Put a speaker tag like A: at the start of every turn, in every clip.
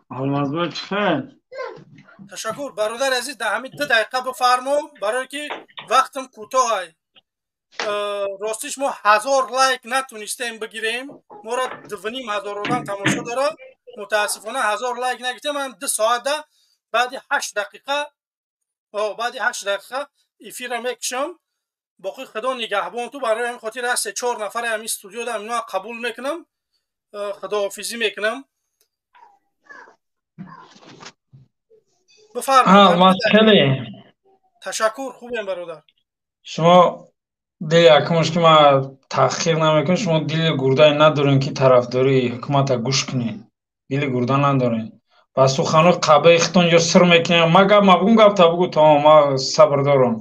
A: Алмазбой чӣ хел?
B: Ташаккур, бародари азиз, дар ҳамин 2 дақиқа бифармо, барое ки вақтам кӯтоҳ. Ростиш мо 1000 лайк натунистем бигирем, моро 2,5 ҳазор одам тамошо дорад, мутаассифона 1000 лайк нагирифтем. Ман 2 соата баъди 8 дақиқа, баъди 8 дақиқа эфирра мекушам. Боқӣ худо нигаҳбон ту. Барои ҳамин хотир аз се чор нафаре ҳамин студиода ҳаминоа қабул мекунам, худоҳофизӣ мекунам.
A: Бифармо.
B: Ташаккур, хубем, бародар.
A: Шумо дили якумш ки ман таҳқир намекунам, шумо дили гурдае надорем ки тарафдории ҳукумата гӯш кунед. Дили гурда надорем. Ба суханои қабаи худтон ё сир мекунем. Ма гап мабугум, гапта бугу, тамом, ма сабр дорам.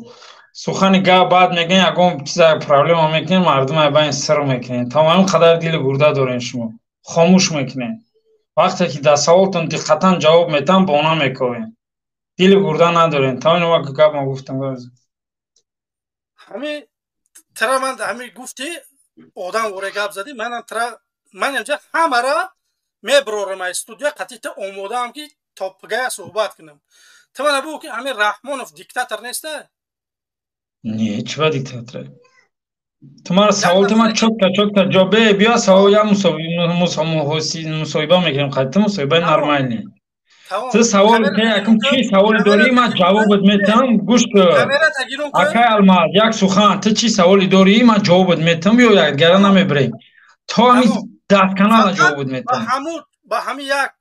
A: Сухани гап баъд мегӯем, ягон чиза проблема мекунем, мардум айбайн сир мекунем. Тамом, ин қадар дили гурда дорем, шумо. Хомӯш мекунем. Вақте ки дар саволтон диққатан ҷавоб метам, бона мековем. Дили гурда надорем. Тамом, ин гап ма гуфтам.
B: Ҳамин тра ман ҳамин гуфти одам воре гап задӣ, манам тра ман инҷа ҳамара меброрам аз студия, қатъи та омодаам ки то пигая суҳбат кунам. Ту мана бугӯ ки ҳамин Раҳмонов диктатор неста?
A: Не, чӣ ба диктатор? Ту мара савол ту ман чётко чётко ҷо бе биё савол я мусоҳиба мекунем, қати ту мусоҳибаи нормальный. Ту савол те якум чӣ саволе дорӣ, ман ҷавобат метам, гӯш кун. Акай Алмаз, як сухан, ту чӣ саволе дорӣ, ман ҷавобат метам, ё якдигара намебирем. То ҳамин дафканала ҷавобат метам.
B: Ба ҳамин як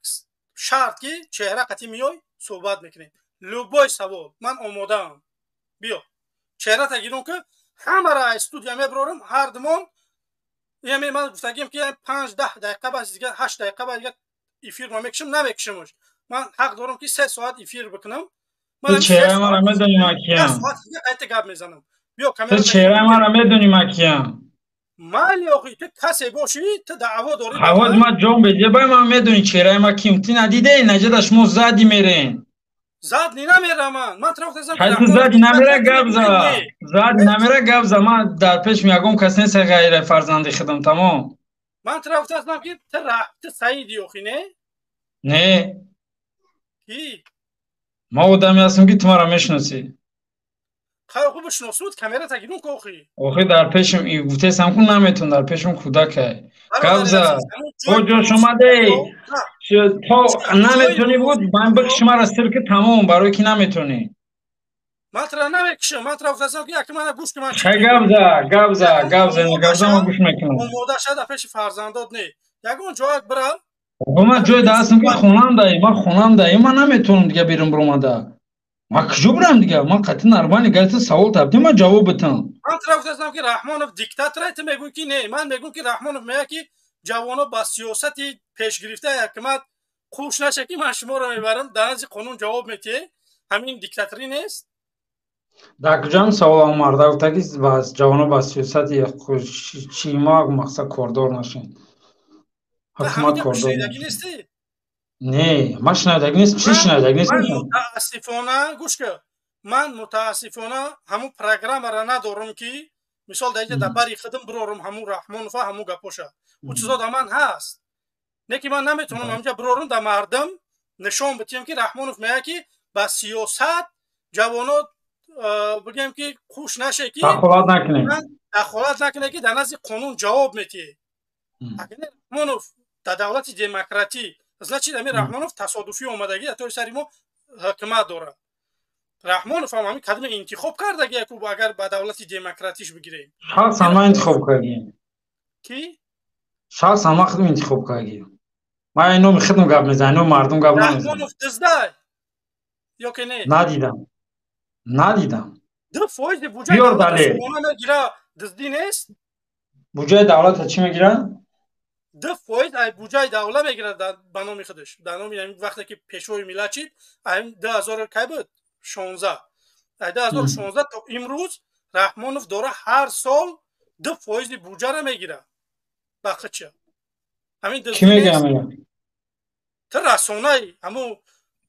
B: шарт ки чеҳра қатӣ миёй, суҳбат мекунем. Любой савол, ман омодаам. Биё. Чеҳрата гирон ки ҳамара аз студия меброрам, ҳардумон. Яъне ман гуфтагим ки 5-10 дақиқа бас дига, 8 дақиқа бас дига эфир ма мекушам, намекушамш. Ман ҳақ дорам ки 3 соат эфир бикунам.
A: Ту чеҳраи маро медонӣ, ман киям?
B: Соат дига қайта гап мезанам. Биё.
A: Ту чеҳраи маро медонӣ, ман киям?
B: Майли, охи, ту касе бошӣ, ту даъво дорӣ.
A: Ҳавоз ма ҷон беҷе бай, ман медонӣ чеҳраи ма ким. Ту надидаи, наҷада шумо зади мерен.
B: Зад ни намерам ман. Ман тра гуфтам.
A: Ту зади намера гап за. Зади намера гап за. Ман дар пешм ягон кас нест ғайри фарзанди худам, тамом.
B: Ман тра гуфтам ки ту саиди, охи, не?
A: Не.
B: Ки?
A: Ман одаме ҳастам ки ту маро мешиносӣ.
B: Хай, хуб шиносуд, камера тагирун ку, охи.
A: Охи, дар пешм гуфтесам ку наметон, дар пешм кӯдакай. Гап за. Бо ҷош омадей. То наметонӣ буд, ман бикши маро сир ки тамом, барои ки наметонӣ.
B: Ман тра намекушам, ман тра гуфтасам ки яки мана гӯш ки ман.
A: Хай, гап за, гап за, гап за, гап за, ман гӯш мекунам.
B: Омода шуда пеши фарзандот не. Ягон ҷояк бира.
A: Ман ҷой даҳастам ки хонандаи, ман хонандаи, ман наметавонам дига берун биромада. Ман куҷо бирам дига? Ман қатъи нормальный гаста савол табдим, ман ҷавоб битам.
B: Ман тра гуфтасам ки Раҳмонов диктатор, ту мегӯӣ ки не. Ман мегӯям ки Раҳмонов мегӯяд ки ҷавоно ба сиёсати пешгирифтаи ҳакумат хуш наша ки ман шуморо мебарам, дар назди қонун ҷавоб метиҳе. Ҳамин диктаторӣ нест?
A: Дар куҷоам савол омарда гуфта ки ҷавоно ба сиёсати чӣ ма мақсад кордор нашед? Ҳукумат кордор
B: нестӣ?
A: Не, ман шинавидаги нест, чӣ шинавидаги нест.
B: Мутаассифона, гӯш кун, ман мутаассифона ҳамун программаро надорам ки мисол дар инҷа дар бари худам бирорам ҳамун Раҳмонова, ҳамун гапоша. Ӯ чизо дар ман ҳаст, не ки ман наметавонам ҳаминҷа бирорам, дар мардум нишон битиҳам ки Раҳмонов мегӯяд ки ба сиёсат ҷавонот бигӯем ки хуш наше ки
A: дахолат накунем,
B: дахолат накунем ки дар назди қонун ҷавоб метиҳе. Раҳмонов дар давлати демократӣ, значит, ҳамин Раҳмонов тасодуфӣ омадагӣ дар тори сари мо ҳукумат дорад. Раҳмонов ҳам ҳамин кадоме интихоб кардаги яку, агар ба давлати демократиш бигирем.
A: Шахсан ман интихоб кардем.
B: Ки?
A: Шахсан ман худам интихоб кардем. Ман ин номи худам гап мезанам, номи мардум гап намезанам.
B: Раҳмонов диздай ё ки не?
A: Надидам, надидам.
B: 2 фоизи буҷаи давлата мегира, дуздӣ нест?
A: Буҷаи давлата чӣ мегирад?
B: 2 фоиз ай буҷаи давлат мегирад ба номи худаш, дар номи вақте ки пешвои миллат шид, ай 2000 кай буд, 16, ай 2016 то имрӯз Раҳмонов дора ҳар сол 2 фоизи буҷаро мегирад ба худша. Ҳамин
A: Кӣ мегирад?
B: Ту расонаи ҳамун.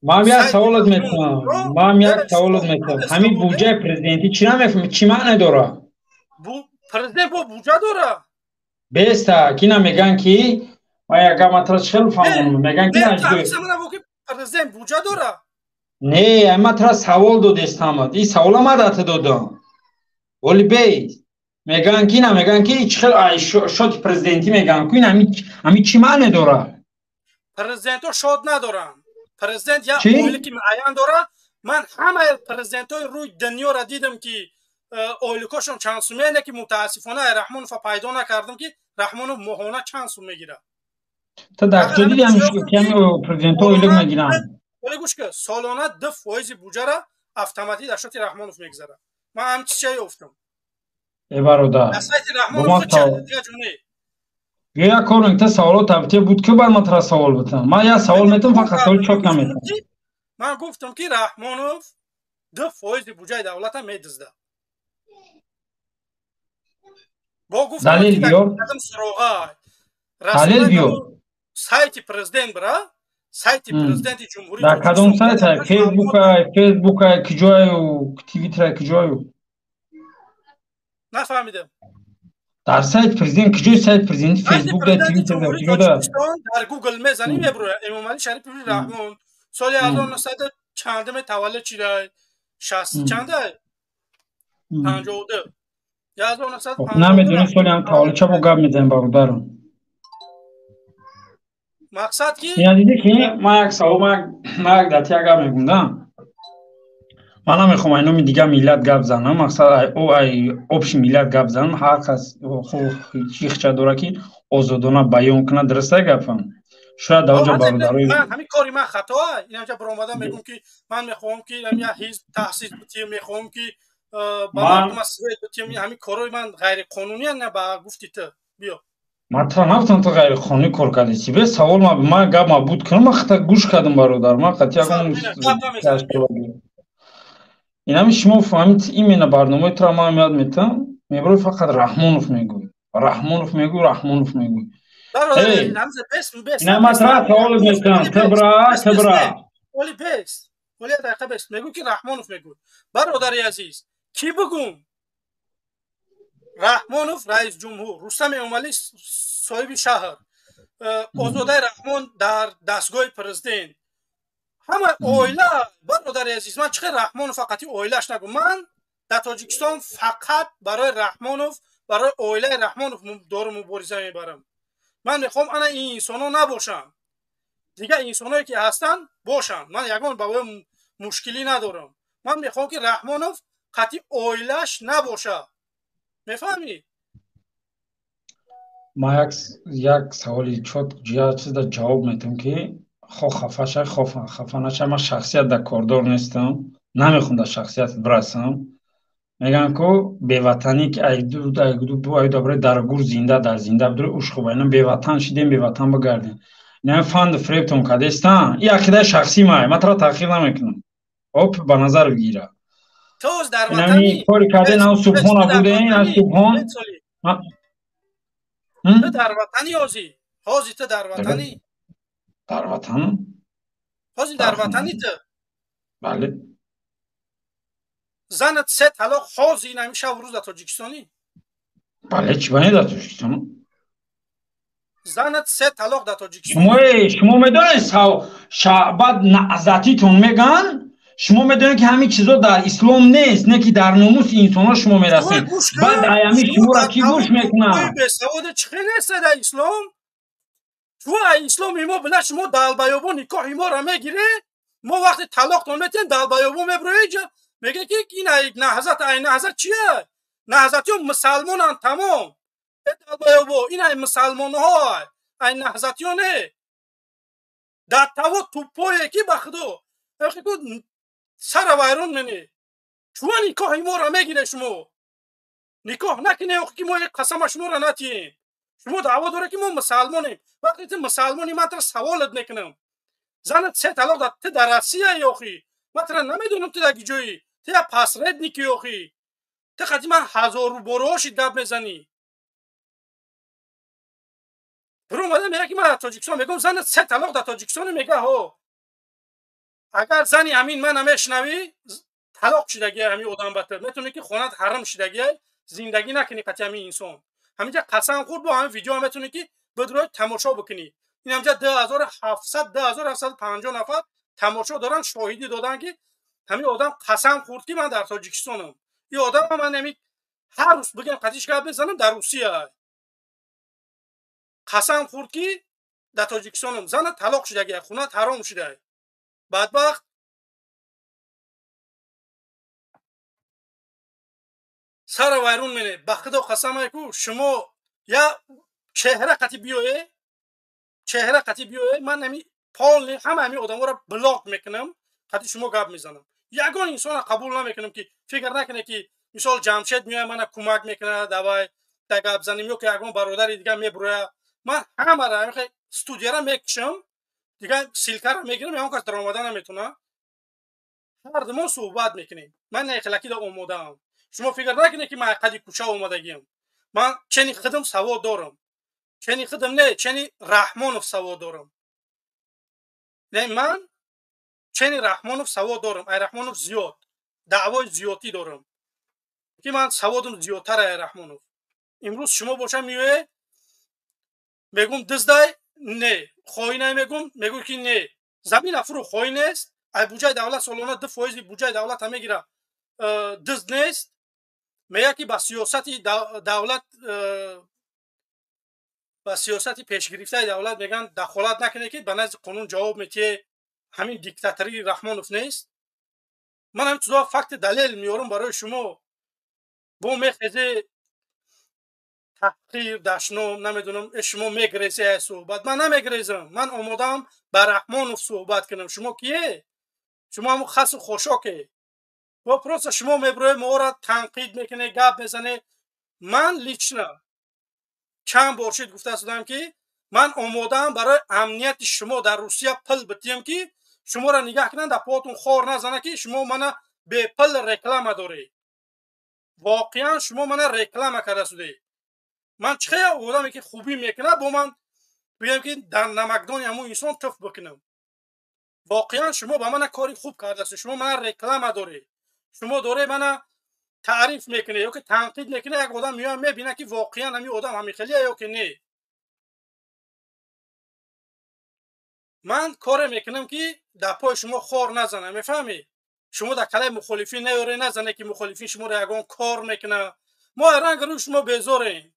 A: Ман як саволот метавам, ман як саволот метавам. Ҳамин буҷаи президентӣ чӣ намефаҳмӣ, чӣ маъне дорад?
B: Президент бо буҷа дора.
A: Беста кина меган ки ман як гап матра хеле фаҳмонам, меган ки
B: Президент буҷа дора?
A: Не, ма тра савол додестам. И савола ма дата додам. Оли бей. Меган ки на меган ки чӣ хел шоти президентӣ меган ку ин ами чӣ маъне дора?
B: Президентҳо шод надоранд. Президент як ойлики муайян дора. Ман ҳамаи президентҳои рӯи дунёро дидам ки ойликошон чанд сум меяне ки мутаассифона Раҳмонова пайдо накардам ки Раҳмонов моҳона чанд сум мегирад.
A: Та дар куҷо диди ҳами президентҳо ойлик мегиранд?
B: Оле гӯш ки солона 2% буҷара автоматӣ дар шоти Раҳмонов мегузарад. Ман ҳам чизча ёфтам.
A: Э бародар.
B: Дар сайти Раҳмонов дигар ҷо не.
A: Биё як кор кун, та саволот табтия буд ки баъд ман тра савол битам. Ман як савол метам, фақат саволи чок наметам.
B: Ман гуфтам ки Раҳмонов 2% буҷаи давлата медиздад. Бо гуфтам
A: Далел биёр.
B: Суроға.
A: Далел биёр.
B: Сайти президент бира, сайти президенти ҷумҳурии
A: Дар кадом сайт? Фейсбук, Фейсбук, куҷою, Твиттер, куҷою?
B: Нафаҳмидам.
A: Дар сайт президент куҷои сайт президенти Фейсбук да Твиттер да куҷо да?
B: Дар Гугл мезанӣ меброяд Эмомалӣ Шарипович Раҳмон соли 1900 чандуме таваллуд шидай? 60 чандай? 52. 1952.
A: Намедонӣ соли ҳам таваллуд ча бо гап мезанем бародарам.
B: Мақсад ки
A: Ина дидӣ ки ман як савол ман як дати як гап мегӯм да. Ман намехоҳам ай номи дигар миллат гап занам, мақсад ай общий миллат гап занам, ҳар кас чихча дора ки озодона баён кунад, дуруст ай гапам? Шояд дар онҷо бародарои
B: ҳамин кори ман хато ай. Инҷа баромада мегӯм ки ман мехоҳам ки як ҳизб таъсис битиҳам, мехоҳам ки ба мардум свет битиҳам. Ҳамин корҳои ман ғайриқонунӣ на ба гуфти ту. Биё.
A: Ман тра нафтам ту ғайриқонунӣ кор кардӣ. Чи бе савол ман гап ма буд кунам, ман хата гӯш кардам бародар. Ман қатъи ягон инами шумо фаҳмид именно барномаи тура ман ёд метам, меброи фақат Раҳмонов мегӯй. Раҳмонов мегӯй, Раҳмонов мегӯй. Ина ман тра савол метам, тбра, тбра.
B: Оли бес. Оли дақиқа бес. Мегӯй ки Раҳмонов мегӯй. Бародари азиз, кӣ бигӯм? Раҳмонов раис ҷумҳур, Рустам Эмомалӣ соҳиби шаҳр, Озодаи Раҳмон дар дастгоҳи президент. Ҳама оила, бародари азиз, ман чӣ қадр Раҳмонов фақати оилаш нагӯм. Ман дар Тоҷикистон фақат барои Раҳмонов, барои оилаи Раҳмонов дору мубориза мебарам. Ман мехоҳам ана ин инсонҳо набошанд. Дигар инсонҳое ки ҳастанд бошанд. Ман ягон ба ӯ мушкилӣ надорам. Ман мехоҳам ки Раҳмонов қатъи оилаш набошад. Мефаҳмӣ?
A: Ман як саволи чот чизда ҷавоб метам ки хо хафа шай, хо хафа нашай. Ман шахсият дар кордор нестам, намехоҳам дар шахсият бирасам. Мегӯям ку беватанӣ ки айду дар гур зинда дар зинда бидури уш хуб айна беватан шидем, беватан бигардем. Ина фанду фиребтон кардестан. Ин ақидаи шахсии май, ман тра таъхир намекунам. Оп ба назар бигира.
B: Тоз дар ватани
A: кори карден ан субҳона буден, ан субҳон.
B: Ту дар ватани ҳозӣ? Ҳозӣ ту дар ватани?
A: Дар ватан?
B: Ҳозӣ дар ватани ту?
A: Бале.
B: Занат се талоқ ҳозӣ ин ҳамин шабу рӯз дар Тоҷикистонӣ?
A: Бале, чӣ бане дар Тоҷикистон?
B: Занат се талоқ дар Тоҷикистон.
A: Шумо медонед баъд наъзатитон мегӯянд, шумо медонед ки ҳамин чизо дар ислом нест, не ки дар номуси инсонҳо шумо мерасед. Баъд аями шуморо кӣ гӯш мекунад?
B: Бесаводе чӣ хел нест дар ислом? Чу ай исломи мо била шумо далбаёбо никоҳи моро мегире, мо вақте талоқтон метиҳем далбаёбо меброe иҷа меге ки ин ай наҳзат, ай наҳзат чия? Наҳзатиё мусалмонанд тамом. Э далбаёбо ин ай мусалмонҳо ай наҳзатиё не. Дар таво туппое ки ба худо сара вайрон мене. Чума никоҳи моро мегире шумо? Никоҳ накине охи ки мо қасама шуморо натиҳем. Шумо даъво доред ки мо мусалмонем. Вақте ту мусалмонӣ ман тра саволат мекунам. Занат се талоқ дад, ту дар Россияи охи. Ман тра намедонам ту дар ки ҷоӣ. Ту як посредники охи. Ту қати ман ҳазору бороҳо шид гап мезанӣ. Биромада мега ки ман дар Тоҷикистон мегӯм занат се талоқ дар Тоҷикистон мега ҳо. Агар зани ҳамин ман намешнавӣ, талоқ шидагия ҳамин одам ба ту. Метавонӣ ки хонат ҳарам шидагия, зиндагӣ накунӣ қати ҳамин инсон. Ҳаминҷа қасам хӯрд бо ҳамин видео метавонӣ ки бидрои тамошо бикунӣ. Ин ҳамҷа 2700, 2750 нафар тамошо доранд, шоҳидӣ доданд, ки ҳамин одам қасам хӯрд, ки ман дар Тоҷикистонам. Ин одам ман ҳамин ҳар рӯз бигам қатиш гап мезанам, дар Русия қасам хӯрд, ки дар Тоҷикистонам. Зана талоқ шудаги, хона ҳаром шуда, бадбахт. Сара вайрон мене. Ба худо қасам ку, шумо я чеҳра қати биёе, чеҳра қати биёе, ман ҳами полный ҳама ҳами одаморо блок мекунам, қати шумо гап мезанам. Ягон инсона қабул намекунам, ки фикр накунед, ки мисол Ҷамшед меояд, мана кӯмак мекунад, давай да гап занем, ё ки ягон бародари дигар мебурояд. Ман ҳамара студияра мекушам, дигар ссылка ра мегирам, ягон кас даромада наметавонад. Ҳардумон суҳбат мекунем. Ман нехелакида омодаам. Шумо фикр накунед, ки ман қади кӯча омадагиам. Ман чени худам савод дорам, чени худам не, чени Раҳмонов савод дорам. Не, ман чени Раҳмонов савод дорам, ай Раҳмонов зиёд даъвои зиёдтӣ дорам, ки ман саводам зиёдтар ай Раҳмонов. Имрӯз шумо боша меоед, мегум диздай, не, хоинай, мегум, мегӯй ки не, замин афурӯ хоин нест, ай буҷаи давлат солона 2 фоизи буҷаи давлата мегира, дизд нест. Мегӯяд, ки ба сиёсати давлат, ба сиёсати пешгирифтаи давлат мегӯянд, дахолат накунед, ки ба назди қонун ҷавоб метиҳе. Ҳамин диктатории Раҳмонов нест? Ман ҳамин чизҳо факти далел меорам барои шумо. Бо мехезе, таҳқир, дашном, намедонам, шумо мегрезе ай суҳбат. Ман намегрезам, ман омодаам ба Раҳмонов суҳбат кунам. Шумо кие? Шумо ҳамун хасу хошоке. Бо просто шумо мебироед, моро танқид мекунед, гап мезанед. Ман лично чанд бор шид гуфта шудам, ки ман омодаам барои амнияти шумо дар Русия пул битиҳам, ки шуморо нигаҳ кунанд, дар поатон хор назанад, ки шумо мана бепул реклама доред. Воқеан шумо мана реклама карда шудед. Ман чӣ хел одаме, ки хубӣ мекунад, бо ман бигӯям, ки дар намакдони ҳамун инсон туф бикунам? Воқеан шумо ба мана кори хуб кардастед. Шумо мана реклама доред, шумо доред мана таъриф мекунед ё ки танқид мекунед. Як одам меояд, мебинад, ки воқеан ҳамин одам ҳамин хелия ё ки не. Ман коре мекунам, ки дар пои шумо хор назанам, мефаҳмӣ? Шумо дар калаи мухолифин наёре, назане, ки мухолифин шуморо ягон кор мекунад. Мо ранг рӯи шумо безорем.